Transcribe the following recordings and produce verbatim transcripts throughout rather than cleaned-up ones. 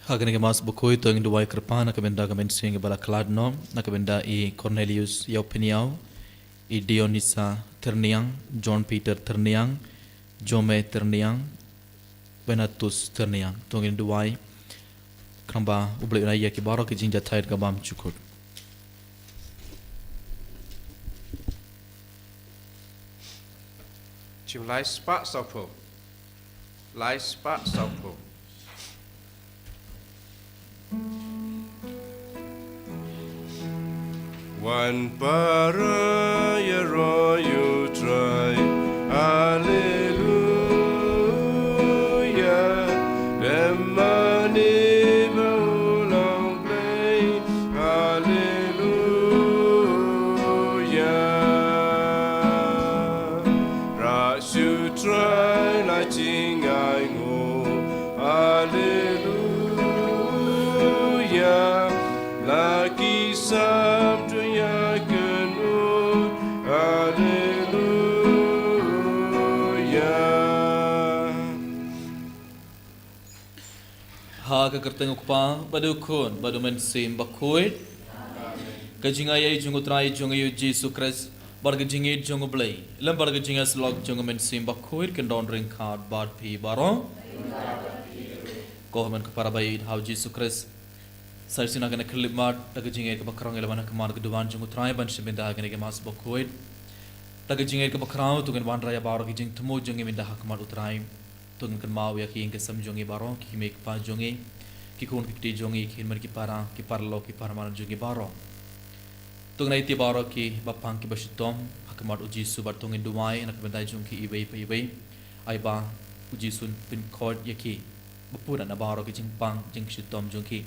Ha kane ka Mass bakhuid to ngin duwai kyrpad na ka bynta ka mynsiem kiba la khlad noh, na ka bynta i Cornelius Ïawphniaw, i Dionisa Tyrniang, John Peter Tyrniang, Jome Tyrniang, Benatus Tyrniang. To ngin duwai khnang ba U Blei un ai ïa ki baroh ki jingjahthait kaba bymjukut. Jingmut lai spah sawphew. Lai spah sawphew. Wan para ïaroh ïa U Trai. Alleluia. Lem mane ba u long Blei. Alleluia. Rah sha U Trai la jingainguh. Alleluia. La ki sam to ïakynduh. Alleluia. Ha ka kyrteng U Kpa bad U Khun bad U Mynsiem Bakhuid. Ka jingai jong U Trai jong ngi U Jisu Khrist, bad ka jingïeit jong U Blei, lem bad ka jingïasyllok jong U Mynsiem Bakhuid, kin don ryngkat bad phi baroh. Ko hynmen ko para ba ïeit ha U Jisu Khrist. Sa shisien ha kane ka khyllipmat, da ka jingïeit kaba khraw ngi la wan ha khmat ka duwan jong U Trai ban shim bynta ha kane ka Mass bakhuid. Da ka jingïeit kaba khraw to ngin wanrah ïa baroh ki jingthmu jong ngi mynta ha khmat U Trai. To ngin kynmaw ïa ki ïing ki sem jong ngi baroh, ki kmie ki kpa jong ngi, ki khun ki kti jong ngi, ki hynmen ki para, ki paralok ki parman jong ngi baroh. To ngin aiti baroh kiba pang kiba shitom ha khmat U Jisu bad to ngin duwai na ka bynta jong ki iwei pa iwei. Ai ba U Jisu un pynkhuid ïa ki ba pura na baroh ki jingpang jingshitom jong ki.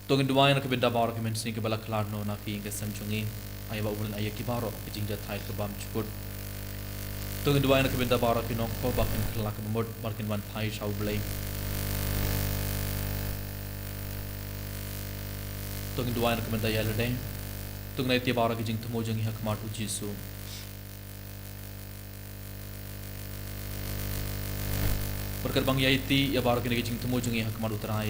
To ngin duwai na ka bynta baroh ki mynsiem kiba la khlad noh na ki ïing ki sem jong ngi. Ai ba U Blei un ai ïa ki baroh ki jingjahthait kaba bymjukut. To ngin duwai na ka bynta baroh ki nongkhoh ba kin kylla kaba mut bad kin wan phai sha U Blei. To ngin duwai na ka bynta ïa lade. To ngin aiti baroh ki jingthmu jong ngi ha khmat U Jisu. Bad katba ngi aiti ïa baroh kine ki jingthmu jong ngi ha khmat U Trai,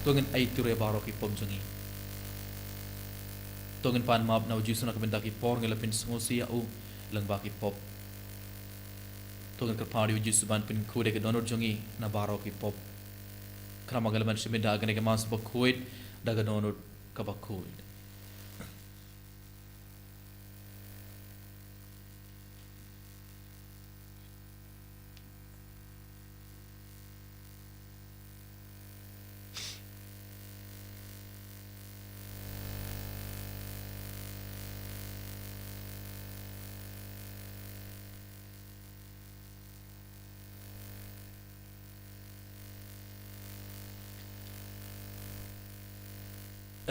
to ngin aiti ruh ïa baroh ki pop jong ngi. To ngin pan map na U Jisu na ka bynta ki por ngi la pynsngewsih ïa u lyngba ki pop. To ngin kyrpad ïa U Jisu ban pynkhuid ïa ka dohnud jong ngi na baroh ki pop. Khnang ba ngi lah ban shim bynta ha kane ka Mass bakhuid da ka dohnud kaba khuid.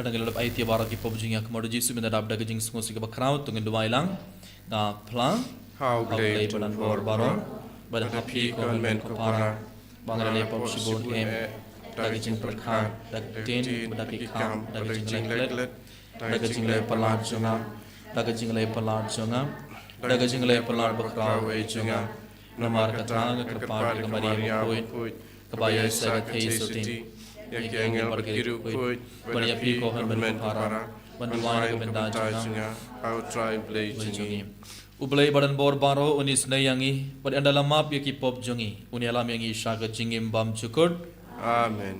Lada ngi la dep aiti ïa baroh ki pop jong ngi ha khmat U Jisu mynta, dap da ka jingsngewsih kaba khraw, to ngin duwai lang. Nga phla ha U Blei Badan bor baroh, bad ha phi ko hynmen ko para, ba nga la leh pop shibun eh, da ka jingpyrkhat, da ka ktien, bad da ki kam, da ka jingleh klet, da ka jingleh palat jong nga, da ka jingleh palat jong nga, da ka jingleh palat bakhraw eh jong nga. Namar kata nga kyrpad ïa ka Maria bakhuid, kaba ïaisai ka theisotti, ïa ki angel bad ki riewkhuid, bad ïa phi ko hynmen ko para, ban duwai na ka bynta jong nga ha U Trai U Blei jong ngi. U Blei Badan bor baroh un isynei ïa ngi, bad ynda la map ïa ki pop jong ngi, un ïalam ïa ngi sha ka jingim bymjukut. Amen.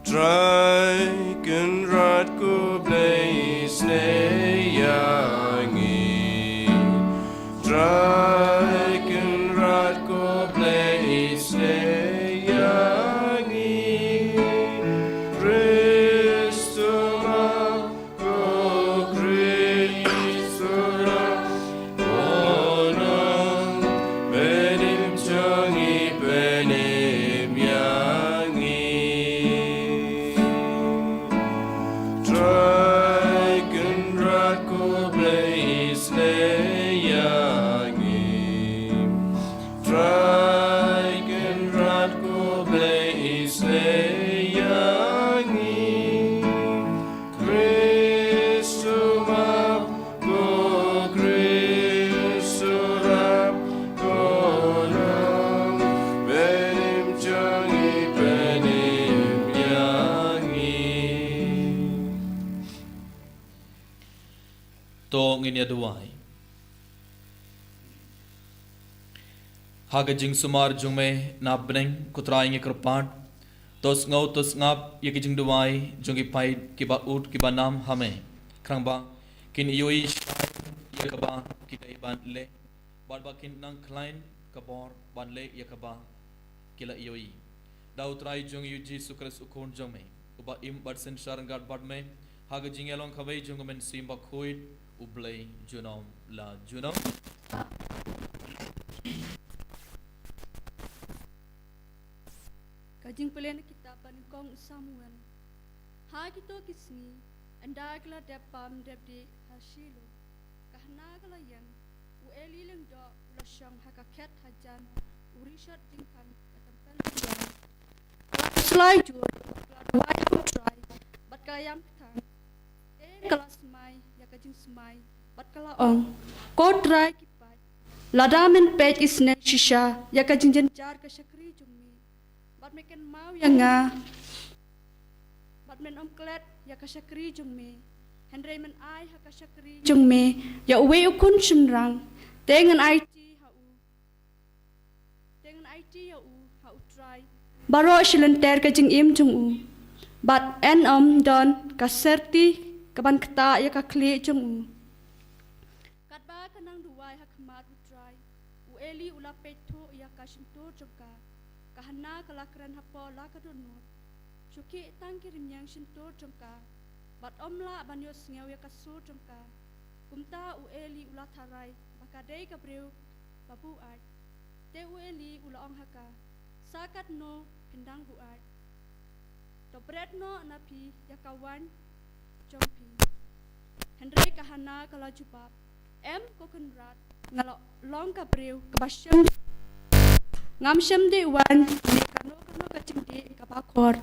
Trai Kynrad ko Blei, isynei ïa ngi. Trai Kynrad ko Blei, isynei ïa ngi. Khrist u map, ko Khrist u map, ko Nongpynim jong ngi, pynim ïa ngi. To ngin ïa duwai. Ha ka jingsumar jong me na bneng, ko Trai, ngi kyrpad, to sngew to sngap ïa ki jingduwai jong ki paid kiba ud kiba nam ha me, khnang ba kin ïohi shai ïa kaba ki dei ban leh, bad ba kin nang khlaiñ ka bor ban leh ïa kaba ki la ïohi. Da U Trai jong ngi U Jisu Khrist U Khun jong me, uba im bad synshar ryngkat bad me ha ka jingïalong kawei jong U Mynsiem Bakhuid, U Blei junom la junom. Ka jingpule na kitab ba nyngkong U Samuel. Ha kito ki sngi, ynda ki la dep bam dep dih ha Shilo, ka Hana ka la ïeng, u Eli lyngdoh u la shong ha ka khet hajan u rishot jingkhang ka tempyl lyngdoh. Ka la khuslai jur, ka la duwai ha U Trai, bad ka la ïam kthang. Te ka la smai ïa ka jingsmai, bad ka la ong, Ko Trai ki paid, lada men peit isynei shisha ïa ka jingjynjar ka shakri jong me, bad me kynmaw ïa nga, bad men ym klet ïa ka shakri jong me, hynrei men ai ha ka shakri jong me ïa uwei u khun shynrang, te ngan aiti ha u, te ngan aiti ïa u ha U Trai baroh shi lynter ka jingim jong u, bad yn ym don ka syrti kaban ktah ïa ka khlieh jong u. Katba ka nang duwai ha khmat U Trai, u Eli u la peit thuh ïa ka shyntur jong ka. Ka Hana ka la kren hapoh la ka dohnud, shu khih tang ki rynïeng shyntur jong ka, bad ym lah ban ïohsngew ïa ka sur jong ka. Kumta u Eli u la tharai ba ka dei ka briew ba buaid. Te u Eli u la ong ha ka, Sa katno phin dang buaid? To bret noh na phi ïa ka waiñ jong phi. Hynrei ka Hana ka la jubab, Em, ko Kynrad, nga la long ka briew kaba shem, ngam shem dih waiñ ne kano kano ka jingdih kaba khor.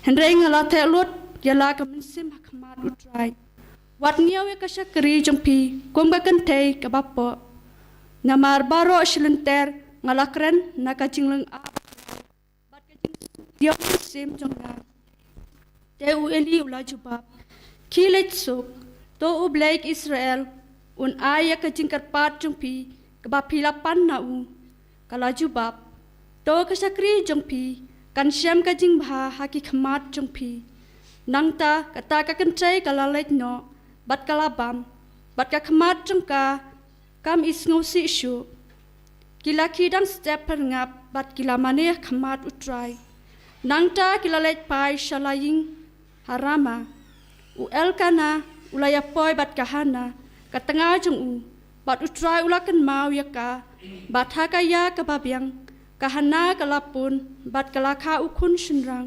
Hynrei nga la theh lut ïa la ka mynsiem ha khmat U Trai. Wat ñiew ïa ka shakri jong phi kum ka kynthei kaba poh. Namar baroh shi lynter nga la kren na ka jinglyngngoh bad ka jingïoh mynsiem jong nga. Te u Eli u la jubab, Khie leit suk, to U Blei Israel un ai ïa ka jingkyrpad jong phi kaba phi la pan na u. Ka la jubab, To ka shakri jong phi kan shem ka jingbha ha ki khmat jong phi. Nangta kata ka kynthei ka la leit noh bad ka la bam, bad ka khmat jong ka kam isngewsih shuh. Ki la khie dang step pyrngap bad ki la mane ha khmat U Trai. Nangta ki la leit phai sha la ïing ha Rama. U Elkana u la ïapoi bad ka Hana, ka tnga jong u, bad U Trai u la kynmaw ïa ka. Bad ha ka ïa kaba biang, ka Hana ka la pun bad ka la kha u khun shynrang,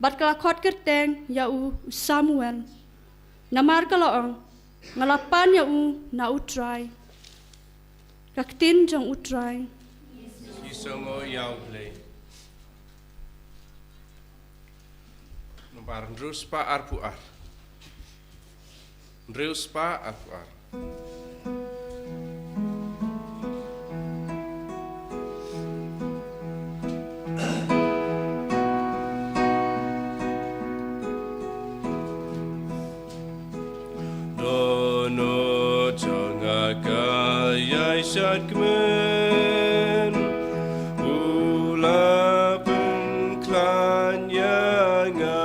bad ka la khot kyrteng ïa u, u Samuel. Namar ka la ong, Nga la pan ïa u na U Trai. Ka ktien jong U Trai. Ki sngewbha ïa U Blei. Nombar hynriew spah arphew ar. Hynriew spah arphew ar. Dohnud jong nga ka ïai shad kmen, u la pynkhlaiñ ïa nga.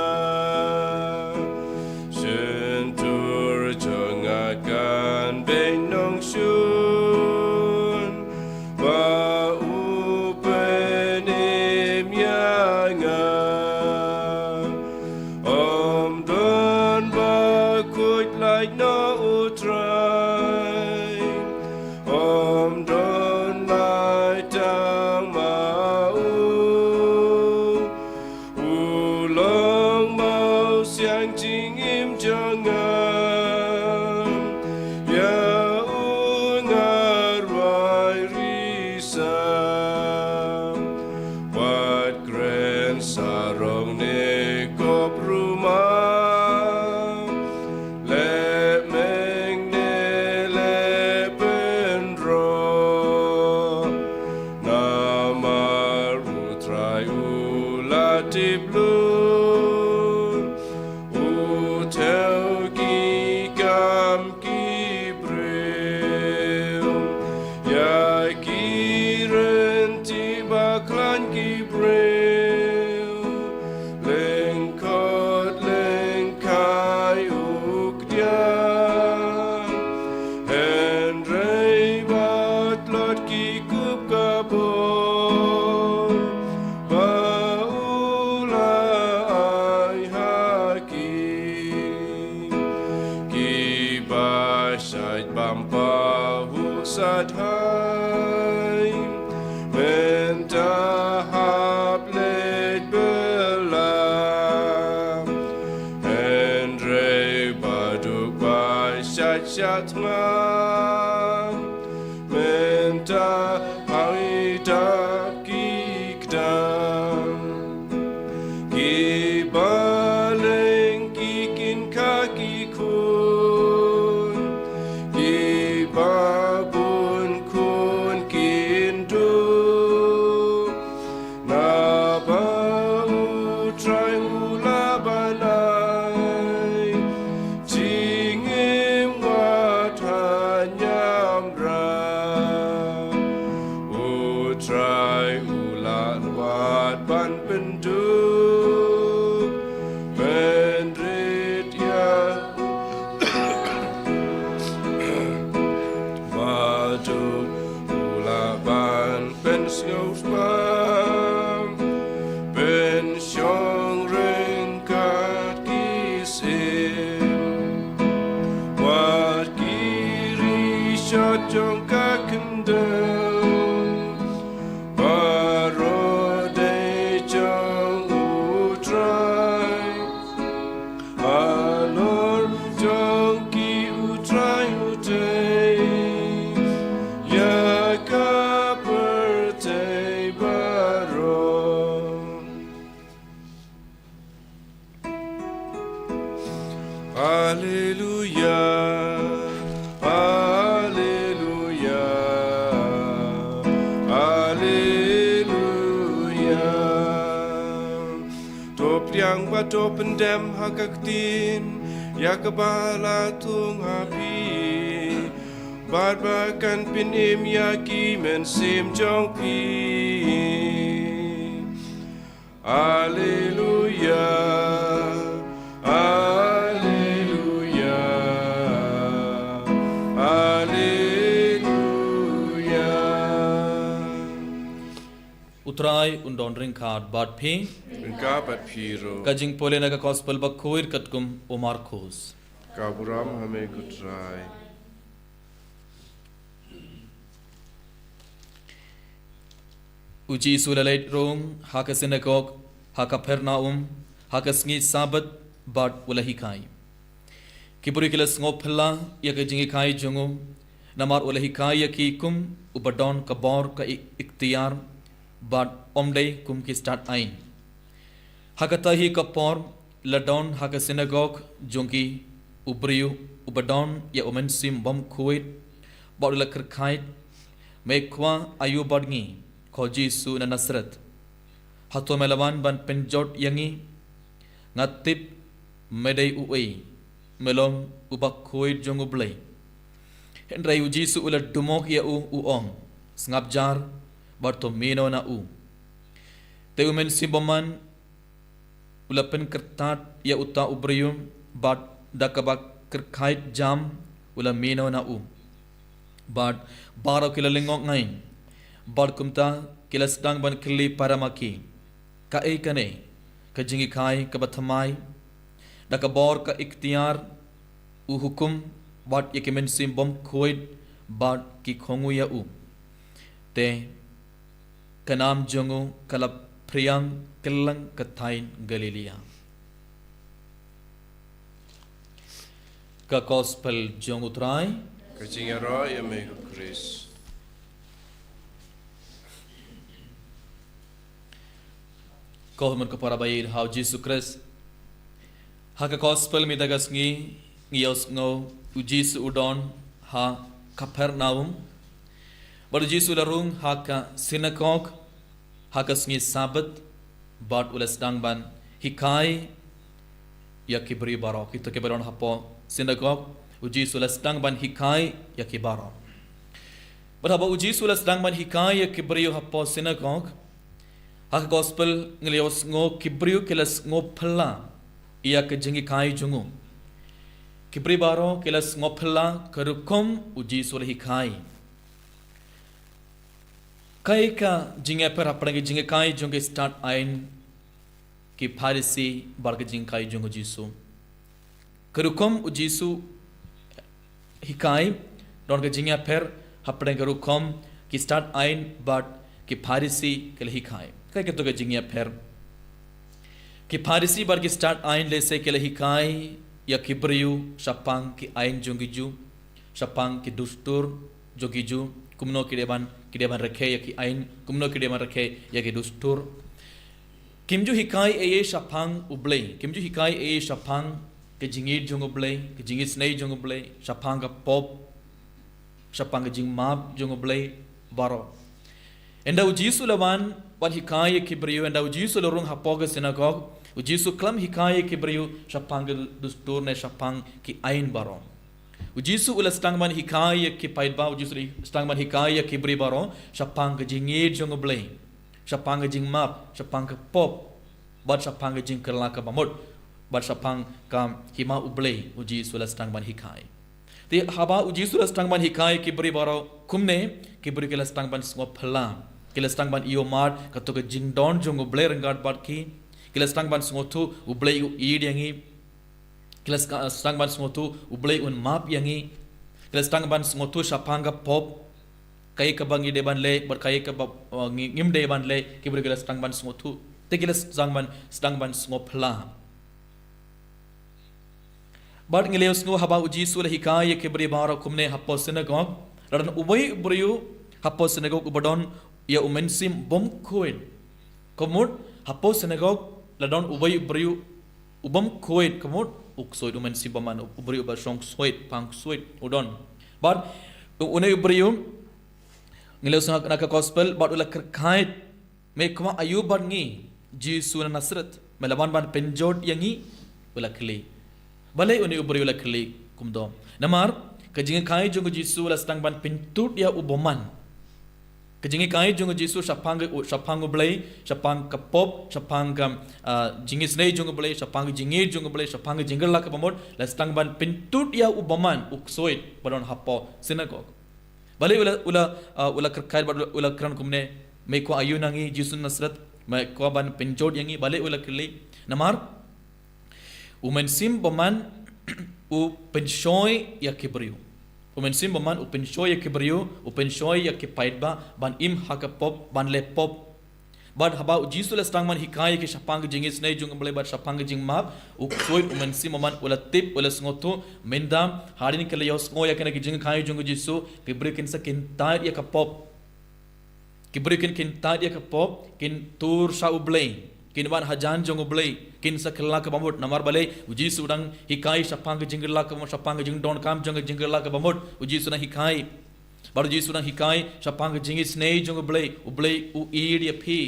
Shyntur jong nga kan beiñ nongshun, ba u pynim ïa nga. Ym don ba khuid lait na U Trai, ym don lait tang ma u. U long mawsiang jingim jong nga, ïa u nga rwai risa. Wat kren sarong ne kop rumah, leh meng ne leh pynroh. Namar U Trai u la tip lut, u thew ki kam ki Sathai mynta hap leit bela, hynrei ba duk ba shat shat nga mynta ha i dap ki kdang. Ki ba leng ki kin ka ki khun, ki ba bun khun kin duh. Naba U Trai u la ban ai jingim wat hynñiewtrep. U Trai u la wad ban pynduh pynrit ïa u ba duk, u la ban pynsngewsih ba pynshong ryngkat ki syiem, wat ki rishot jong ka khyndew, baroh dei jong U Trai. Halor jong ki U Trai u dei ïa ka pyrthei baroh. Alleluia, alleluia, alleluia. To pdiang bad to pyndem ha ka ktien ïa kaba la thung ha phi, bad ba kan pynim ïa ki mynsiem jong phi. Alleluia, alleluia, alleluia. U Trai un don ryngkat bad phi. Ryngkat bad phi ruh. Ka jingpule na ka Gospel bakhuid katkum u Markos. Ka burom ha me ko Trai. U Jisu u la leit rung ha ka sinagog ha Kapernaum ha ka sngi Sabbath bad u la hikai. Ki briew ki la sngewphylla ïa ka jinghikai jong u, namar u la hikai ïa ki kum uba don ka bor ka i-, iktiar, bad ym dei kum ki stad aiñ. Ha kata hi ka por, la don ha ka sinagog jong ki u briew uba don ïa u mynsiem bymkhuid, bad u la kyrkhu: Me khwa, aïu bad ngi, ko Jisu na Nasareth? Hato me la wan ban pynjot ïa ngi? Nga tip me dei uei, me long u bakhuid jong U Blei. Hynrei U Jisu u la dumok ïa u, u ong: Sngap jar, bad to mih noh na u. Te u mynsiem bymman u la pynkyrtad ïa uta u briew, bad da kaba kyrkhu jam u la mih noh na u. Bad baroh ki la lyngngoh ngaiñ, bad kumta ki la sdang ban kylli para ma ki: Kaei kane ka jinghikai kaba thymmai? Da ka bor ka iktiar u hukum bad ïa ki mynsiem bymkhuid bad ki khungnung ïa u. Te ka nam jong u ka la phriang kylleng ka thaiñ Galilaïa. Ka Gospel jong U Trai. Ka jingïaroh ïa me ko Khrist. Ko hynmen ko para ba ïeit ha U Jisu Khrist. Ha ka Gospel mynta ka sngi ngi ïohsngew U Jisu u don ha Kapernaum. Bad U Jisu u la rung ha ka sinagog ha ka sngi Sabbath, bad u la sdang ban hikai ïa ki briew baroh. Kito kiba don hapoh sinagog, U Jisu u la sdang ban hikai ïa ki baroh. Bad haba U Jisu u la sdang ban hikai ïa ki briew hapoh sinagog, ha ka Gospel ngi la ïohsngew ki briew ki la sngewphylla ïa ka jinghikai jong u. Ki briew baroh ki la sngewphylla ka rukom U Jisu u la hikai. Kaei ka jingïapher hapdeng ka jinghikai jong ki stad aiñ, ki Pharisi, bad ka jinghikai jong U Jisu? Ka rukom U Jisu hikai don ka jingïapher Hapdeng ka rukom ki stad ain bad ki Pharisi ki la hikai. Kaei kato ka jingïapher? Ki Pharisi bad ki stad ain lehse ki la hikai ïa ki briew shaphang ki ain jong ki Jiw, shaphang ki dustur jong ki Jiw, kumno ki dei ban, ki dei ban rakhe ïa ki ain, kumno ki dei ban rakhe ïa ki dustur. Kim ju hikai ei ei shaphang U Blei, kim ju hikai ei ei shaphang ka jingïeit jong U Blei, ka jingisynei jong U Blei, shaphang ka pop, shaphang ka jingmap jong U Blei baroh. Ynda U Jisu u la wan ban hikai ïa ki briew, ynda U Jisu u la rung hapoh ka synagog, U Jisu khlem hikai ïa ki briew shaphang ka dustur ne shaphang ki ain baroh. U Jisu u la sdang ban hikai ïa ki paidbah, U Jisu u la sdang ban hikai ïa ki briew baroh shaphang ka jingïeit jong U Blei, shaphang ka jingmap, shaphang ka pop, bad shaphang ka jingkylla kaba mut, bad shaphang ka hima U Blei, U Jisu u la sdang ban hikai. Te haba U Jisu u la sdang ban hikai ïa ki briew baroh kumne, ki briew ki la sdang ban sngewphylla, ki la sdang ban ïohmad kato ka jingdon jong U Blei ryngkat bad ki, ki la sdang ban sngewthuh U Blei u ïeit ïa ngi, ki la sdang ban sngewthuh U Blei un map ïa ngi, ki la sdang ban sngewthuh shaphang ka pop, kaei kaba ngi dei ban leh bad kaei kaba, uh, ngi, ngim dei ban leh, ki briew ki la sdang ban sngewthuh. Te ki la sdang ban, sdang ban sngewphylla. Bad ngi la ïohsngew haba U Jisu u la hikai ïa ki briew baroh kumne hapoh synagog, la don uwei u briew hapoh synagog uba don ïa u mynsiem bymkhuid. Ka mut, hapoh synagog la don uwei u briew u bymkhuid, ka mut, u ksuid, u mynsiem bymman, u briew uba shong ksuid, pang ksuid, u don. Bad u, une u briew, ngi la ïohsngew na ka gospel, bad u la kyrkhu, me kwah aïu bad ngi, Jisu na Nasareth, me la wan ban pynjot ïa ngi, u la kylli. Balei une u briew u la kylli kumto? Namar ka jinghikai jong U Jisu u la sdang ban pyntud ïa u bymman. Ka jinghikai jong U Jisu shaphang ka, shaphang U Blei, shaphang ka pop, shaphang ka, ah, jingisynei jong U Blei, shaphang ka jingïeit jong U Blei, shaphang ka jingkylla kaba mut, la sdang ban pyntud ïa u bymman, u ksuid, ba don hapoh synagog. Balei u la, u la, ah, u la kyrkhu bad u la, u la kren kumne, me kwah aïu na ngi, Jisu Nasareth, me kwah ban pynjot ïa ngi, balei u la kylli? Namar u mynsiem bymman u pynshoi ïa ki briew. U mynsiem bymman u pynshoi ïa ki briew, u pynshoi ïa ki paidbah, ban im ha ka pop, ban leh pop. Bad haba U Jisu u la sdang ban hikai ïa ki shaphang ka jingisynei jong U Blei bad shaphang ka jingmap, u ksuid, u mynsiem bymman u la tip, u la sngewthuh, mynta, hadien ki la ïohsngew ïa kane ka jinghikai jong U Jisu, ki briew kin sa kyntait ïa ka pop. Ki briew kin kyntait ïa ka pop, kin tur sha U Blei, kin wan hajan jong U Blei, kin sa kylla kaba mut, namar balei, U Jisu u dang hikai shaphang ka jingkylla kaba mut, shaphang ka jingdonkam jong ka jingkylla kaba mut, U Jisu u dang hikai. Bad U Jisu u dang hikai shaphang ka jingisynei jong U Blei, U Blei u ïeit ïa phi.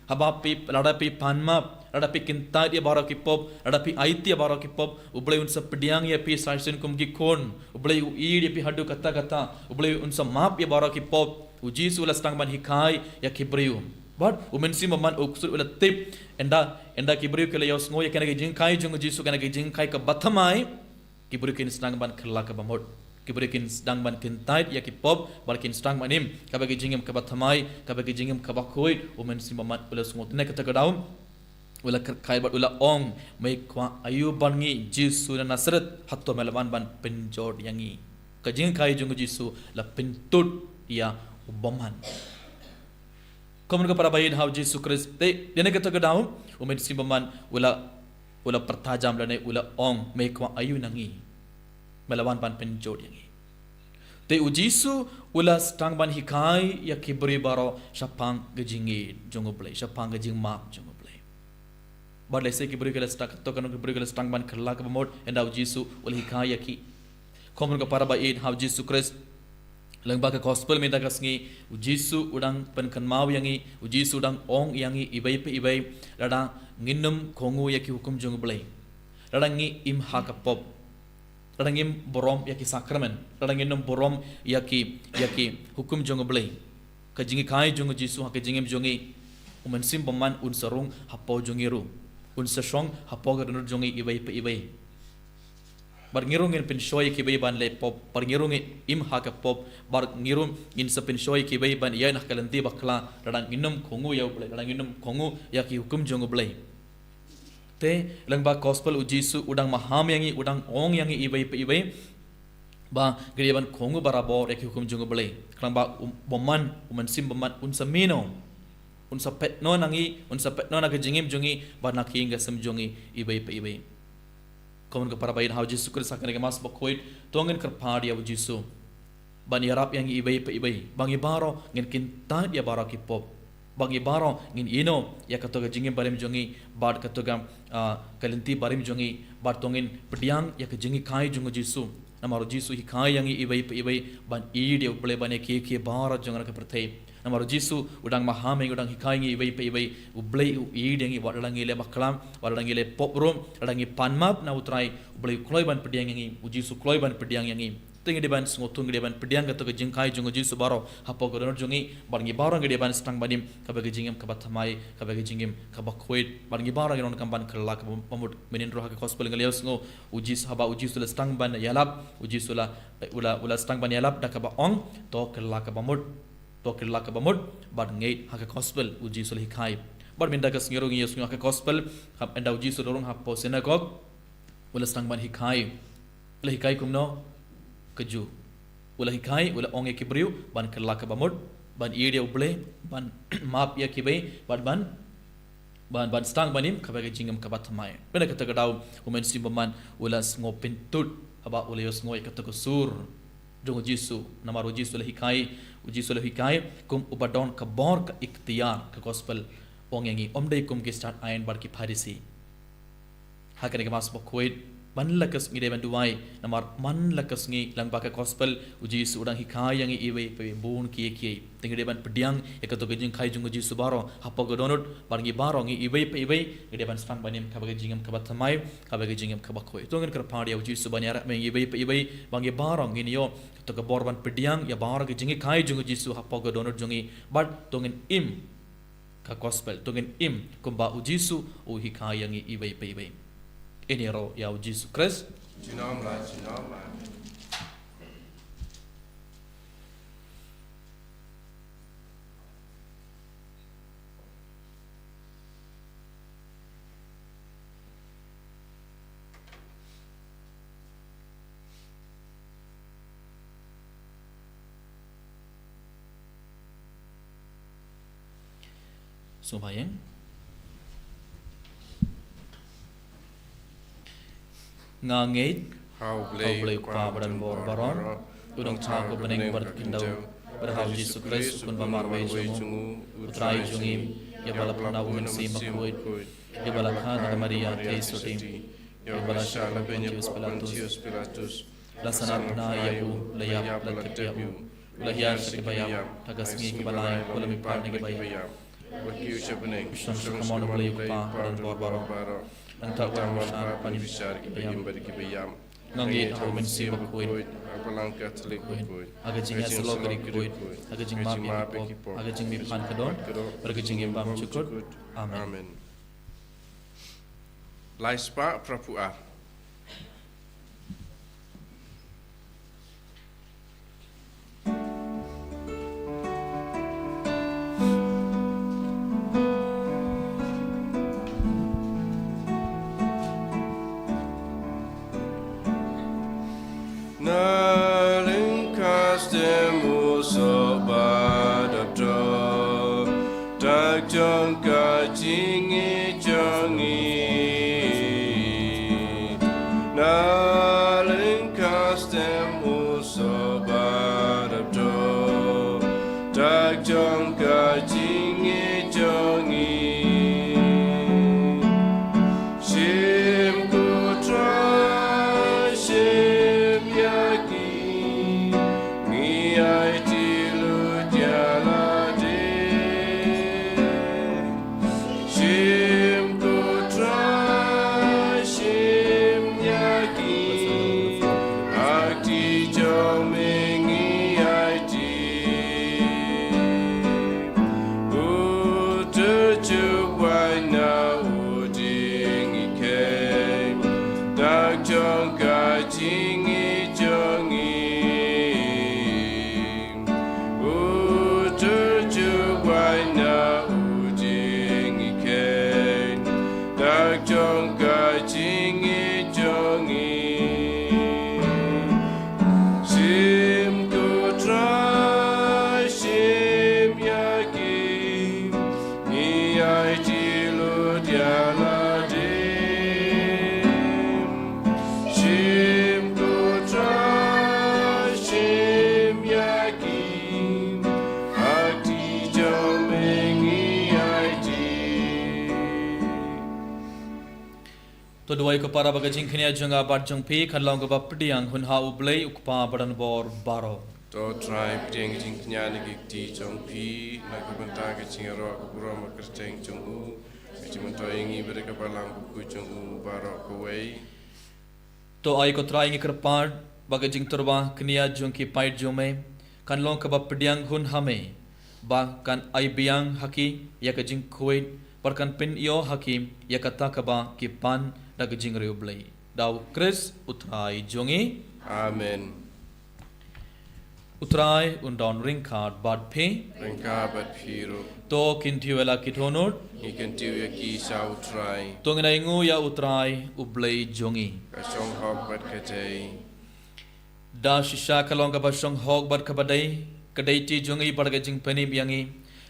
Haba phi, lada phi pan map, lada phi kyntait ïa baroh ki pop, lada phi aiti ïa baroh ki pop, U Blei un sa pdiang ïa phi sa shisien kum ki khun. U Blei u ïeit ïa phi haduh katta katta. U Blei un sa map ïa baroh ki pop. U Jisu u la sdang ban hikai ïa ki briew. Bad u mynsiem bymman u ksuid u la tip. Ynda, ynda ki briew ki la ïohsngew ïa kane ka jinghikai jong U Jisu, kane ka jinghikai kaba thymmai. Ki briew kin sdang ban kylla kaba mut. Ki briew kin sdang ban kyntait ïa ki pop, bad kin sdang ban im, kaba ka jingim kaba thymmai, kaba ka jingim kaba khuid, u mynsiem bymman u la sngewthuh. Te na kata ka daw u la kyrkhu bad u la ong, me kwah aïu bad ngi, Jisu na Nasareth, hato me la wan ban pynjot ïa ngi? Ka jinghikai jong U Jisu la pyntud ïa u bymman. Kumno ka para ba ïeit ha U Jisu Khrist, te, dei na kata ka daw, u mynsiem bymman, u la, u la pyrta jam lane u la ong, me kwah aïu na ngi? Me la wan ban pynjot ïa ngi. Te U Jisu, u la sdang ban hikai ïa ki briew baroh, shaphang ka jingïeit jong U Blei, shaphang ka jingmap jong U Blei. Bad lehse ki briew ki la sdang, kato kano ki briew ki la sdang ban kylla kaba mut, ynda U Jisu, u la hikai ïa ki. Kumno ka para ba ïeit ha U Jisu Khrist. Lyngba ka gospel mynta ka sngi, U Jisu u dang pynkynmaw ïa ngi, U Jisu u dang ong ïa ngi iwei pa iwei, lada ngin ym kohnguh ïa ki hukum jong U Blei. Lada ngi im ha ka pop. Lada ngim burom ïa ki sakramen. Lada ngin ym burom ïa ki, ïa ki hukum jong U Blei. Ka jinghikai jong U Jisu ha ka jingim jong ngi. U mynsiem bymman un sa rung hapoh jong ngi ruh. Un sa shong hapoh ka dohnud jong ngi iwei pa iwei. Bad ngi ruh ngin pynshoi ïa kiwei ban leh pop, bad ngi ruh ngin im ha ka pop, bad ngi ruh ngin sa pynshoi ïa kiwei ban ïaid ha ka lynti bakla, lada ngin ym kohnguh ïa U Blei, lada ngin ym kohnguh ïa ki hukum jong U Blei. Te, lyngba gospel U Jisu, u dang maham ïa ngi, u dang ong ïa ngi iwei pa iwei. Ba ngi dei ban kohnguh barabor ïa ki hukum jong U Blei. Khnang ba u bymman, u Mynsiem Bymman un sa mih noh, un sa peit noh na ngi, un sa peit noh na ka jingim jong ngi bad na ka ïing ka sem jong ngi iwei pa iwei. Kumno ka para baieit ha U Jisu Khrist, ha kane ka Mass bakhuid to ngin kyrpad ïa U Jisu ban ïarap ïa ngi iwei pa iwei, ba ngi baroh ngin kyntait ïa baroh ki pop, ba ngi baroh ngin ïehnoh ïa kato ka jingim barim jong ngi bad kato ka, ah, ka lynti barim jong ngi, bad to ngin pdiang ïa ka jinghikai jong U Jisu. Namar U Jisu u hikai ïa ngi iwei pa iwei ban ïeit ïa U Blei bad ïa kiei kiei baroh jong ka pyrthei. Namar U Jisu u dang maham ïa ngi, u dang hikai ïa ngi iwei pa iwei. U Blei u ïeit ïa ngi wat la ngi leh bakla, wat la ngi leh pop ruh, la ngi pan map na U Trai, U Blei u kloi ban pdiang ïa ngi, U Jisu u kloi ban pdiang ïa ngi. Te ngi dei ban sngewthuh, ngi dei ban pdiang kato ka jinghikai jong U Jisu baroh hapoh ka dohnud jong ngi, bad ngi baroh ngi dei ban sdang ban im kaba ka jingim kaba thymmai, kaba ka jingim kaba khuid, bad ngi baroh ngi donkam ban kylla kaba mut. Mynhynnin ruh ha ka gospel ngi la ïohsngew U Jisu, haba U Jisu u la sdang ban ïalap, U Jisu u la, u la, u la sdang ban ïalap da kaba ong, to kylla kaba mut. To kylla kaba mut, bad ngeit ha ka gospel U Jisu u la hikai. Bad mynta ka sngi ruh ngi ïohsngew ha ka gospel, haba ynda U Jisu u la rung hapoh synagog, u la sdang ban hikai. U la hikai kumno? Kajuh. U la hikai, u la ong ïa ki briew ban kylla kaba mut, ban ïeit ïa U Blei, ban map ïa kiwei, bad ban, ban, ban sdang ban im kaba ka jingim kaba thymmai. Bad na kata ka daw U Mynsiem Bymman u la sngewpyntud haba u la ïohsngew ïa kato ka sur jong U Jisu. Namar U Jisu u la hikai, U Jisu u la hikai kum uba don ka bor, ka iktiar. Ka gospel ong ïa ngi, ym dei kum ki stad aiñ bad ki Pharisi. Ha kane ka Mass bakhuid, man la ka sngi ngi dei ban duwai, namar man la ka sngi lyngba ka gospel U Jisu u dang hikai ïa ngi iwei pa iwei bun kiei kiei. Te ngi dei ban pdiang ïa kato ka jinghikai jong U Jisu baroh hapoh ka dohnud, bad ngi baroh ngi iwei pa iwei ngi dei ban sdang ban im kaba ka jingim kaba thymmai, kaba ka jingim kaba khuid. To ngin kyrpad ïa U Jisu ban ïarap ïa ngi iwei pa iwei, ba ngi baroh ngin ïoh kato ka bor ban pdiang ïa baroh ka jinghikai jong U Jisu hapoh ka dohnud jong ngi, bad to ngin im ka gospel, to ngin im kumba U Jisu u hikai ïa ngi iwei pa iwei. Ïaroh ïa U Jisu Khrist. Junom la junom. Amen. Sngewbha ïa. Nga ngeit ha U Blei, U Blei U Kpa badonbor baroh, U Nongthaw uba ha bneng bad khyndew, bad ha U Jisu Khrist, U Khun ba marwei jong U, U Trai jong ngi, ïa ba la pyndonkam da U Mynsiem Bakhuid, ïa ba la kha da ka Maria theisotti, ïa ba la shah ha u Pontius Pilatus, la sngap bnai ïa u, la ïap, la tep ïa u, u la hiar sha kiba ïap, ha ka sngi kaba lai u la mihpat na kiba ïap. Ba kiew sha bneng, u shong sha kamon U Blei U Kpa badonbor baroh. Nangta un wan bishar ïa kiba im bad kiba ïap. Nga ngeit ha U Mynsiem Bakhuid, ha ka Balang Katholik bakhuid, ha ka jingïasyllok khuid, ha ka jingmap ïa ki pop, ha ka jingmihpat ka dohnud, bad ha ka jingim bymjukut. Amen. Amen. Lai spah phra phew ar. Na lyngkha stem u soh ba dapdor, dak jong ka jingïeit jong ngi. Na lyngkha stem u soh ba dapdor, dak jong ka jingïeit jong ngi. Shim ko Trai, shim ïa ki, ngi aiti lut ïa lade. Shim ko Trai, shim ïa ki, ha kti jong me ngi aiti. U Trai u wad na u jingïeit, dak jong ka jingïeit jong ngi. U Trai u wad na u jingïeit, dak jong ka jingïeit jong ngi. Duwai ko para ba ka jingkñia jong nga bad jong phi kan long kaba pdiang hun ha U Blei U Kpa badonbor baroh. To Trai, pdiang ka jingkñia na ki kti jong phi, na ka bynta ka jingïaroh ka burom bad kyrteng jong u, ka jingmyntoi ïa ngi bad ka balang bakhuid jong u baroh kawei. To ai ko Trai ngi kyrpad ba ka jingtyrwa kñia jong ki paid jong me kan long kaba pdiang hun ha me, ba kan ai biang ha ki ïa ka jingkhuid, bad kan pynïoh ha ki ïa kata kaba ki pan da ka jingriewblei. Da U Khrist U Trai jong ngi. Amen. U Trai un don ryngkat bad phi. Ryngkat bad phi ruh. To kyntiew ïa la ki dohnud. Ngi kyntiew ïa ki sha U Trai. To ngin ainguh ïa U Trai U Blei jong ngi. Ka shong hok bad ka dei. Da shisha ka long kaba shong hok bad kaba dei, ka dei ti jong ngi bad ka jingpynim ïa ngi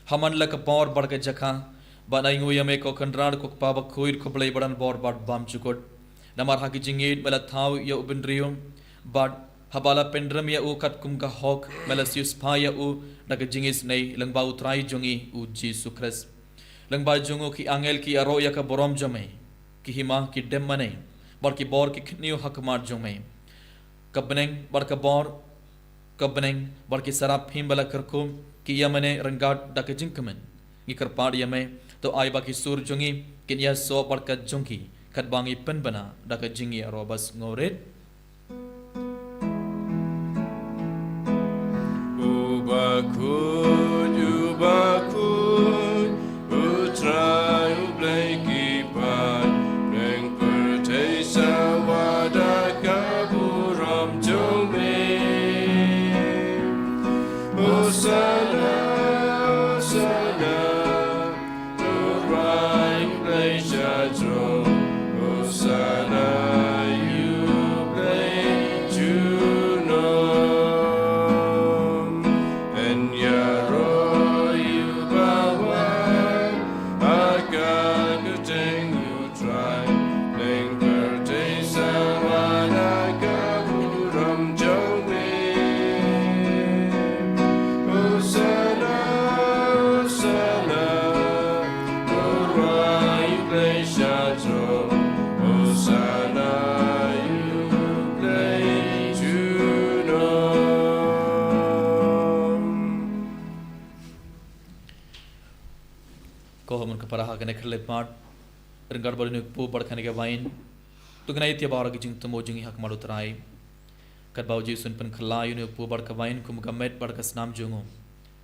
ha man la ka por bad ka jaka, ban ainguh ïa me ko Kynrad ko Kpa bakhuid ko Blei badonbor bad bymjukut. Namar ha ki jingïeit me la thaw ïa u bynriew, bad haba la pynrem ïa u katkum ka hok me la siewspah ïa u da ka jingisynei lyngba U Trai jong ngi U Jisu Khrist. Lyngba jong u ki angel ki ïaroh ïa ka burom jong me, ki hima ki dem mane, bad ki bor ki khynñiuh ha khmat jong me. Ka bneng bad ka bor, ka bneng bad ki saraphim ba la kyrkhu ki ïa mane ryngkat da ka jingkmen. Ngi kyrpad ïa me, to ai ba ki sur jong ngi kin ïasoh bad ka jong ki, katba ngi pynbna da ka jingïaroh ba sngewrit. U bakhuid, u bakhuid, U Trai U Blei ki paid, bneng pyrthei sa wad da ka burom jong me. Hosana, Hosana, to U Trai U Blei sha jrong. Hosana ïa U Blei junom. Yn ïaroh ïa uba wan ha ka kyrteng U Trai, bneng pyrthei sa wad da ka burom jong me. Hosana, Hosana, to U Trai U Blei sha jrong. Hosana ïa U Blei junom. Ko hynmen ko para, ha kane ka khyllipmat, ryngkat bad une u kpu bad kane ka wain, to ngin ai ïa baroh ki jingthmu jong ngi ha khmat U Trai. Katba U Jisu un pynkylla ïa une u kpu bad ka wain kum ka met bad ka snam jong u,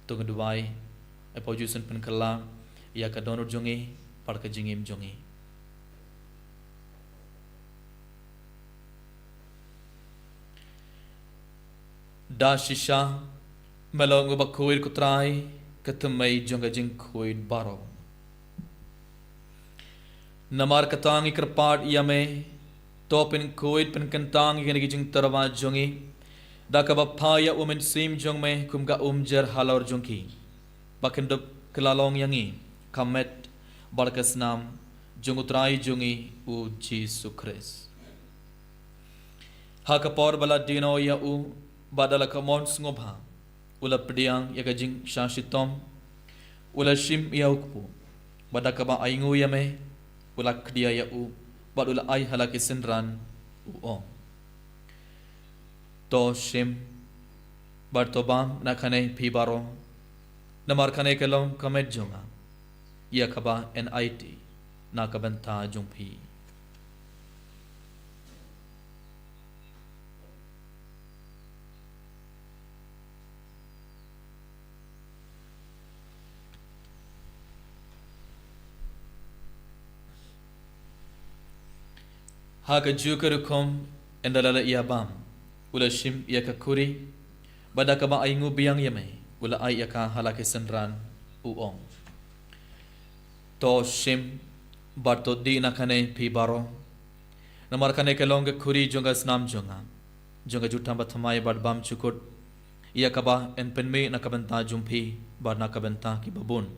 to ngin duwai. Ai ba U Jisu un pynkylla ïa ka dohnud jong ngi bad ka jingim jong ngi. Da shisha me long uba khuid ko Trai, ka thymmei jong ka jingkhuid baroh. Namar kata ngi kyrpad ïa me, to pynkhuid pynkyntang ïa kine ki jingtyrwa jong ngi da kaba phah ïa U Mynsiem jong me kum ka umjer halor jong ki, ba kin dup kylla long ïa ngi ka met bad ka snam jong U Trai jong ngi U Jisu Khrist. Ha ka por ba la dih noh ïa u, bad da la ka mon sngewbha, u la pdiang ïa ka jingshah shitom, u la shim ïa u kpu, bad da kaba ainguh ïa me, u la khdia ïa u, bad u la ai ha la ki synran, u ong: To shim, bad to bam na kane phi baroh, namar kane ka long ka met jong nga, ïa kaba yn aiti na ka bynta jong phi. Ha kajuh ka rukom, ynda la ïa bam, u la shim ïa ka khuri, bad da kaba ainguh biang ïa me, u la ai ïa ka ha la ki synran, u ong: To shim, bad to dih na kane phi baroh, namar kane ka long ka khuri jong ka snam jong nga, jong ka jutang bathymmai bad bymjukut, ïa kaba yn pynmih na ka bynta jong phi, bad na ka bynta kiba bun,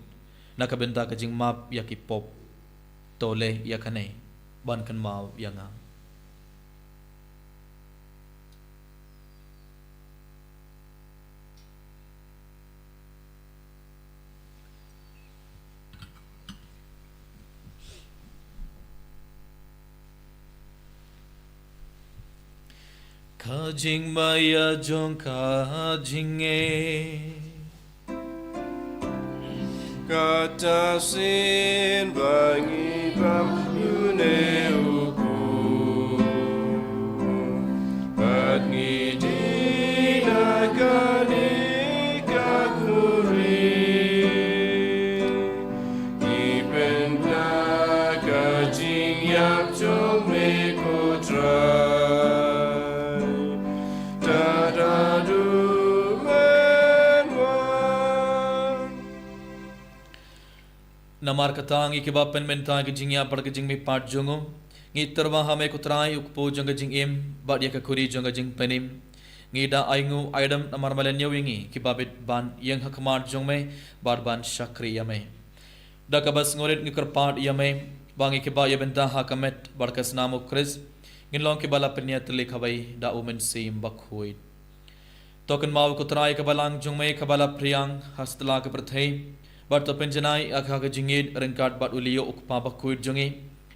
na ka bynta ka jingmap ïa ki pop. To leh ïa kane ban kynmaw ïa nga. Ka jingmaïa jong ka jingngeit. Kata sien ba ngi bam ïa une u bor, bad ngi die na kane ka khuri. Ngi pynbna ka jingïap jong me ko Trai. Tad haduh men wan. Namar kata ngi kiba pynmynta ka jingïap bad ka jingmihpat jong u, ngi tyrwa ha me ko Trai u kpu jong ka jingim, bad ïa ka khuri jong ka jingpynim. Ngi da ainguh aidam namar me la ñiew ïa ngi kiba bit ban ïeng ha khmat jong me, bad ban shakri ïa me. Da kaba sngewrit ngi kyrpad ïa me, ba ngi kiba ïa bynta ha ka met bad ka snam u Khrist, ngin long kiba la pynïatylli kawei da u Mynsiem Bakhuid. To kynmaw ko Trai ka balang jong me kaba la phriang ha satlak ka pyrthei, bad to pynjanai ïa ka ha ka jingïeit ryngkat bad u Leo u kpa bakhuid jong ngi,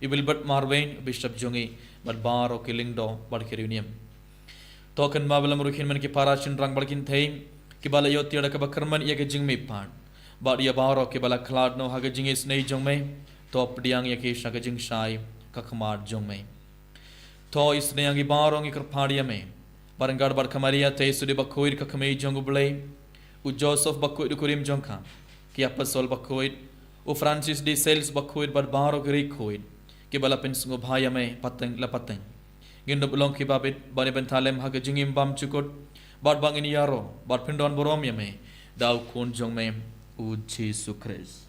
i Wilbert Marwein, u Bishop jong ngi, bad baroh ki lyngdoh bad ki riewniam. To kynmaw ba la mrukhin man ki para shynrang bad kynthei kiba la ïoh tiar da kaba kyrmen ïa ka jingmihpat, bad ïa baroh kiba la khlad noh ha ka jingisynei jong me, to pdiang ïa ki sha ka jingshai ka khmat jong me. To isynei ïa ngi baroh ngi kyrpad ïa me, bad ryngkat bad ka Maria Theisotti bakhuid ka kmie jong u Blei, u Joseph bakhuid u kurim jong ka, ki apostol bakhuid, u Francis de Sales bakhuid bad baroh ki riewkhuid kiba la pynsngewbha ïa me pateng la pateng. Ngin dup long kiba bit ban ïa bynta lem ha ka jingim bymjukut, bad ba ngin ïaroh bad pyndon burom ïa me da u Khun jong me, u Jisu Khrist.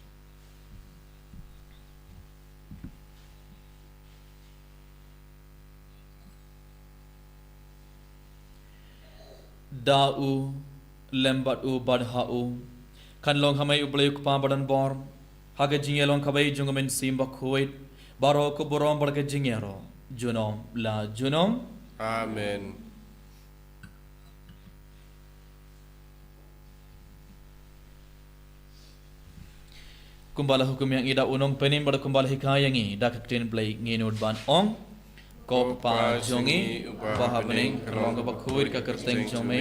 Da u, lem bad u, bad ha u, kan long ha me u Blei u Kpa badonbor, ha ka jingïalong kawei jong u Mynsiem Bakhuid, baroh ka burom bad ka jingïaroh junom la junom. Amen. Kumba la hukum ïa ngi da u Nongpynim bad kumba la hikai ïa ngi da ka ktien Blei, ngin nud ban ong: Ko Kpa jong ngi uba ha bneng, kan long kaba khuid ka kyrteng jong me,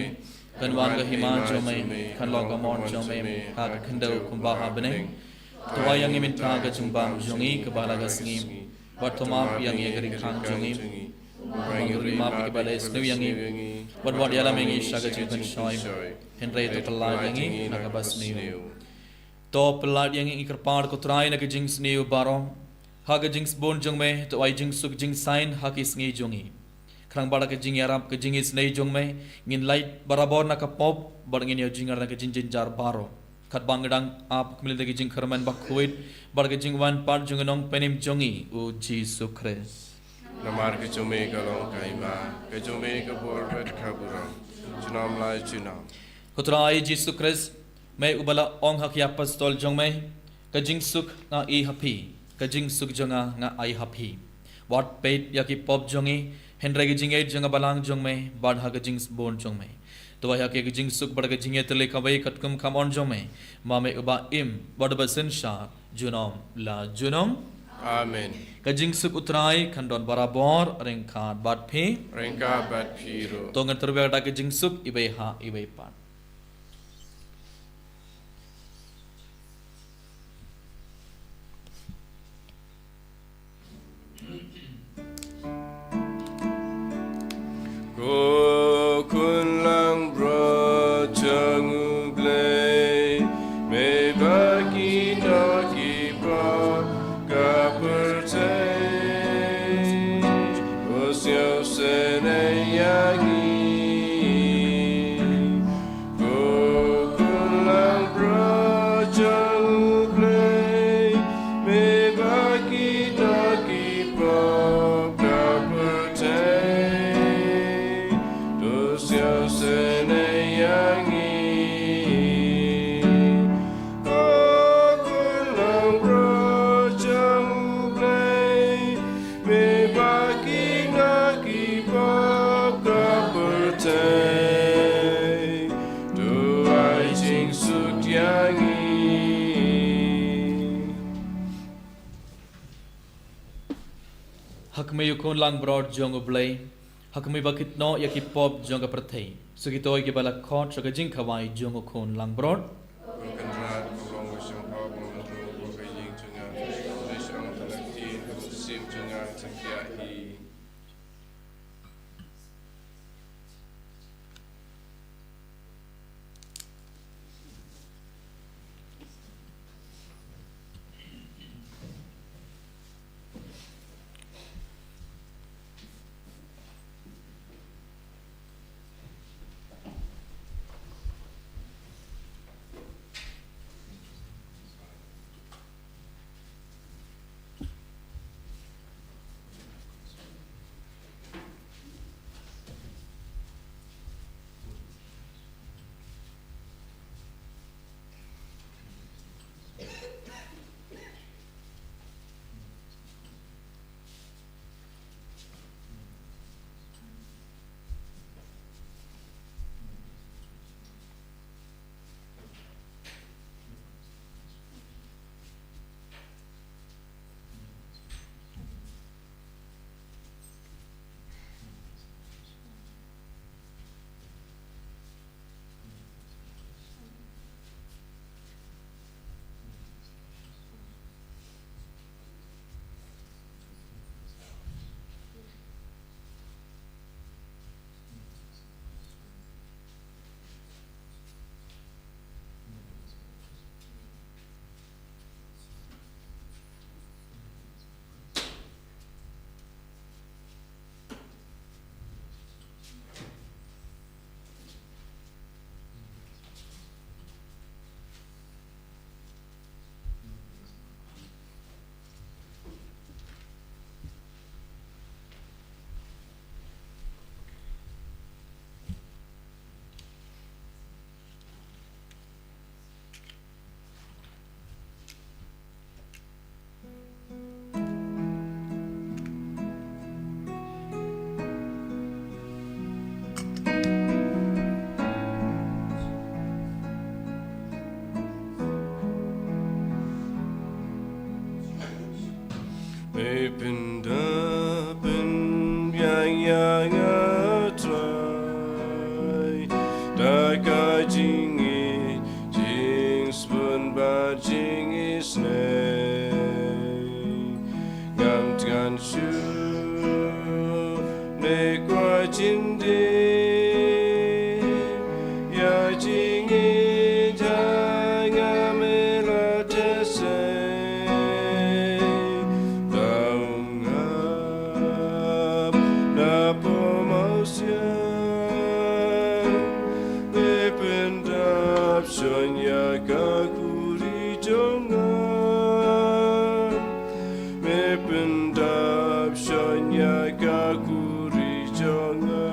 kan wan ka hima jong me, kan long ka mon jong me ha ka khyndew kumba ha bneng. To ai ïa ngi mynta ka jingbam jong ngi kaba la ka sngi, bad to map ïa ngi ïa ka ri khang jong ngi, bad ngi ruh ngin map ïa kiba la isniew ïa ngi, bad wat ïalam ïa ngi sha ka jingpynshoi, hynrei to pyllait ïa ngi na kaba sniew. To pyllait ïa ngi, ngi kyrpad ko Trai, na ka jingsniew baroh, ha ka jingsbun jong me to ai jingsuk jingsaiñ ha ki sngi jong ngi. Khnang ba da ka jingïarap ka jingisynei jong me, ngin lait barabor na ka pop, bad ngin ïoh jingïarap na ka jingjynjar baroh, katba ngi dang ap kumne da ka jingkyrmen bakhuid bad ka jingwan pat jong u Nongpynim jong ngi u Jisu Khrist. Namar ka jong me ka long ka hima, ka jong me ka bor bad ka burom, junom la junom. Ko Trai Jisu Khrist, me uba la ong ha ki apostol jong me: Ka jingsuk nga ai ha phi, ka jingsuk jong nga nga ai ha phi. Wat peit ïa ki pop jong ngi, hynrei ka jingïeit jong ka balang jong me bad ha ka jingsbun jong me. To ai ha ki ka jingsuk bad ka jingïatylli kawei katkum ka mon jong me, ma me uba im bad uba synshar junom la junom. Amen. Ka jingsuk u Trai kan don barabor ryngkat bad phi. Ryngkat bad phi ruh. To ngin tyrwa da ka jingsuk iwei ha iwei pat. Ko Khun Langbrot jong U Blei, me ba ki doh ki pop ka pyrthei, to sngewsynei ïa ngi. Ko Khun Langbrot jong U Blei, me ba ki doh ki pop ka pyrthei, to sngewsynei ïa ngi. Ko Khun Langbrot jong U Blei, me ba ki doh ki pop ka pyrthei, to ai jingsuk ïa ngi. Ha khmih U Khun Langbrot jong U Blei, Ha ka mih ba kit noh ïa ki pop jong ka pyrthei. Sa kito kiba la khot sha ka jingkhawai jong u khun langbrot. Me pynda pynbiang ïa nga Trai da ka jingïeit, jingsbun bad jingisynei. Ngam tngan shuh ne kwah jin dei ïa jingïeit jong nga, me la teh sei. Tang ngap na pom aw siang, me pyndap shon ïa ka khuri jong nga. Me pyndap shon ïa ka khuri jong nga.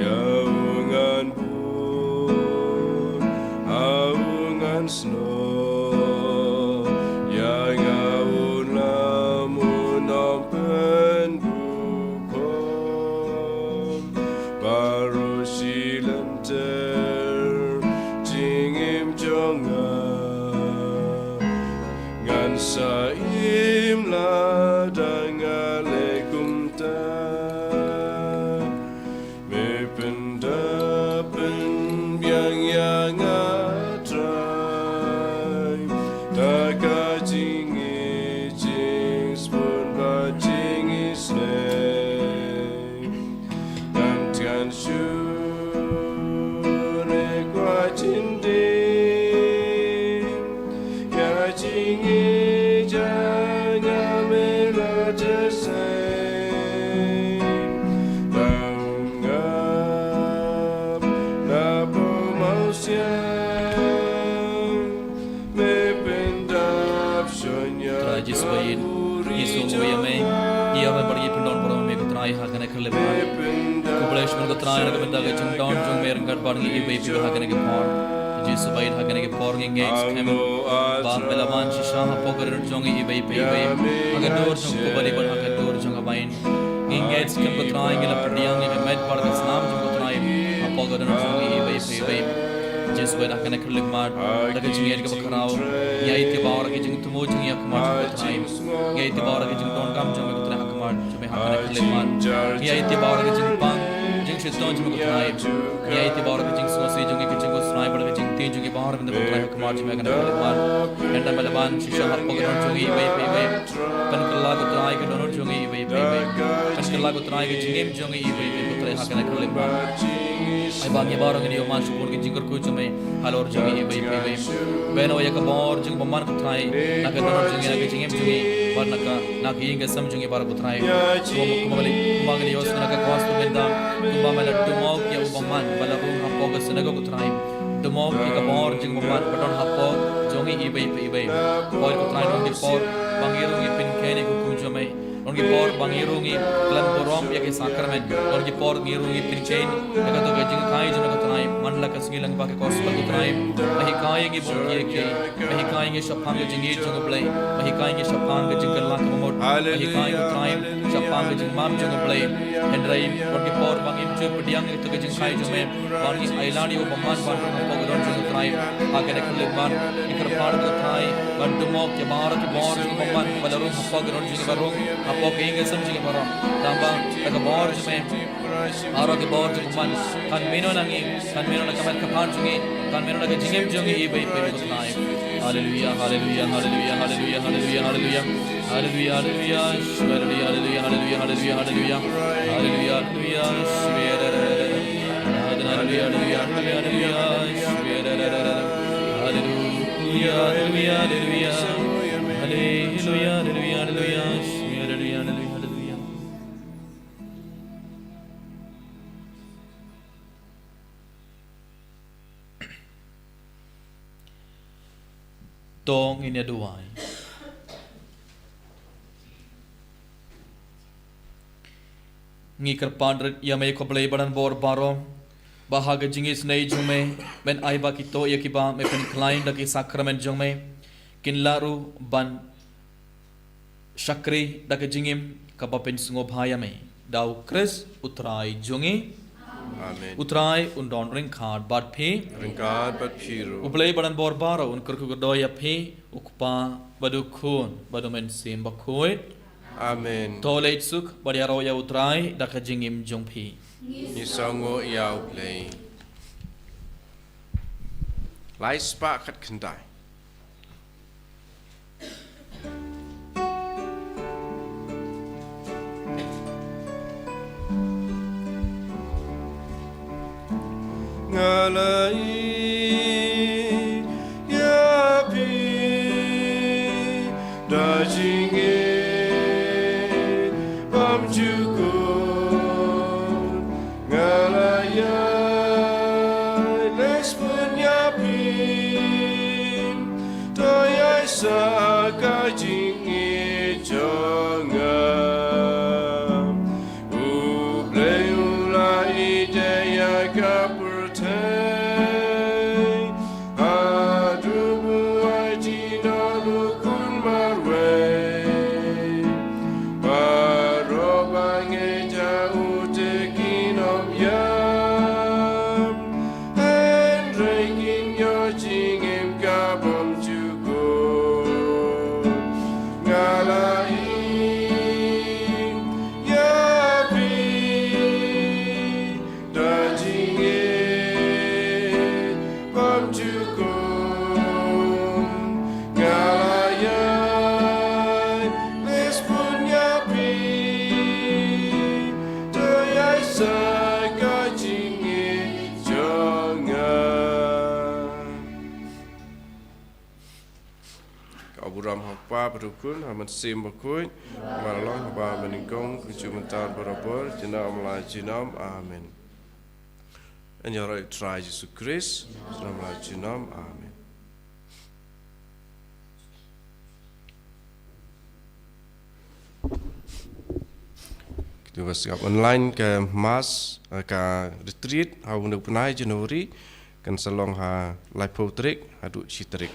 Ïa u ngan bun, ha u ngan snoh. Ïa nga u lam u nongpynbukom. Baroh shi lynter jingim jong nga, ngan sa im lada nga leh kumta. Me pyndap pynbiang ïa nga Trai da ka jingïeit, jingsbun bad jingisynei. Ngam tngan shuh ne kwah jin dei ïa jingïeit jong nga, me la teh sei. Tang ngap na pom aw siang, me pyndap shon ïa Trai Jisu ka ba ïeit, khuri ngi sngewnguh ïa jong me. Nga. Ïa me bad ngi pyndonburom ïa me ko Trai ha kane ka khyllipmat. Khublei shibun ko Trai na ka bynta ka jingdon jong me ryngkat bad ngi iwei pa iwei ha kane ka por. Jisu ba ïeit, ha kane ka por ngi ngeit skhem ba me la wan shisha hapoh ka dohnud jong ngi iwei pa iwei, ha ka dur jong ka kmie bad ha ka dur jong ka baïeit. Ngi ngeit skhem ko Trai, ngi la pdiang ïa ka met bad ka snam jong ko Trai hapoh ka dohnud jong ngi iwei pa iwei. Jisu ba ïeit, ha kane ka khyllipmat da ka jingngeit kaba khraw, ngi aiti baroh ki jingthmu jong ngi ha khmat jong ko Trai. Ngi aiti baroh ki jingdonkam jong me ko Trai ha khmat jong me. Kane ka liman. Ngi aiti baroh ka jingpang jingshitom jong ngi ko Trai. Ngi aiti baroh ka jingsngewsih jong ngi, ka jingkhuslai bad ka jingtieng jong ngi baroh mynta ko Trai ha khmat jong me kane ka liman. Hynda me la ban shisha hapoh ka dohnud jong ngi iwei pa iwei. Pynkylla ko Trai ka dohnud jong ngi iwei pa iwei. Pynkylla ko Trai ka jingim jong ngi iwei pa iwei ko Trai ha kane ka liman. Ai ba ngi baroh ngin ïoh man shibun ka jingkyrkhu jong me halor jong ngi iwei pa iwei. Bynta ïa ka bor jong u bymman ko Trai na ka dohnud jong ngi, na ka jingim jong ngi bad na ka, na ka ïing ka sem jong ngi baroh ko Trai. Kumba, kumba ngi, kumba ngi ïohsngew na ka gospel mynta, kumba me la dumok ïa u bymman ba la rung hapoh ka synagog ko Trai. Dumok ïa ka bor jong u bymman ba don hapoh jong ngi iwei pa iwei. Hooid ko Trai, don ki por ba ngi ruh ngi pynkheiñ ïa ka hukum jong me. Don ki por ba ngi ruh ngi khlem burom ïa ki sakramen. Don ki por ngi ruh ngi pynkheiñ ïa kato ka jinghikai jong me ko Trai. Man la ka sngi lyngba ka gospel ko Trai. Me hikai ïa ngi bun kiei kiei. Me hikai ïa ngi shaphang ka jingïeit jong U Blei. Me hikai ïa ngi shaphang ka jingkylla kaba mut. Me hikai ïa ngi ko Trai shaphang ka jingmap jong U Blei. Hynrei don ki por ba ngim ju pdiang ïa kato ka jinghikai jong me. Ba ngi ailad ïa u bymman ban rung hapoh ka dohnud jong U Trai. Ha kane ka liman ngi kyrpad ko Trai ban dumok ïa baroh ki bor jong u bymman ba la rung hapoh ka dohnud jong ngi baroh, hapoh ka ïing ka sem jong ngi baroh. Tangba da ka bor jong me baroh ki bor jong u bymman kan mih noh na ngi, kan mih noh na ka met ka phad jong ngi, kan mih noh na ka jingim jong ngi iwei pa iwei ko Trai. Haleluya, haleluya, haleluya, haleluya, haleluya, haleluya. Haleluya, haleluya, haleluya, haleluya, haleluya, haleluya. Haleluya, haleluya, haleluya, haleluya, haleluya, haleluya, haleluya, haleluya. Haleluya, haleluya, haleluya, haleluya. Haleluya, haleluya, haleluya, haleluya, haleluya, haleluya. To ngin ïa duwai. Ngi kyrpad rit ïa me ko Blei ba don bor baroh, ba ha ka jingisynei jong me, men ai ba kito ïa kiba me pynkhlaiñ da ki sakramen jong me kin lah ruh ban shakri da ka jingim kaba pynsngewbha ïa me. Da U Khrist U Trai jong ngi. Amen. U Trai un don ryngkat bad phi. Ryngkat bad phi ruh. U Blei ba don bor baroh un kyrkhu kyrdoh ïa phi, U Kpa bad U Khun bad U Mynsiem Bakhuid. Amen. To leit suk bad ïaroh ïa U Trai da ka jingim jong phi. Ngi sngewnguh ïa U Blei. Lai spah khatkhyndai. Nga la ïeit ïa phi da jingïeit bymjukut. Nga la ïai leh sbun ïa phi, to ïai sah ka jingïeit jong nga. U Blei u la ïeit ïa ka pyrthei haduh ba u ai jingïaroh u Khun marwei. Baroh ba ngeit ïa u te kin ym ïap, hynrei kin ïoh jingim ka bymjukut. Nga la ïeit ïa phi da jingïeit bymjukut. Nga la ïai leh sbun ïa phi, to ïai sah ka jingïeit jong nga. Ka burom ha U Kpa bad U Khun, ha U Mynsiem Bakhuid, kumba la long, ha kaba mynnyngkong, kumjuh mynta, barabor, junom la junom. Amen. Yn ïaroh ïa U Trai Jisu Khrist, junom la junom. Amen. Kito kiba sngap online, ka mass, eh, ka retreat ha u bnai January kan sa long ha laiphew tarik haduh shi tarik.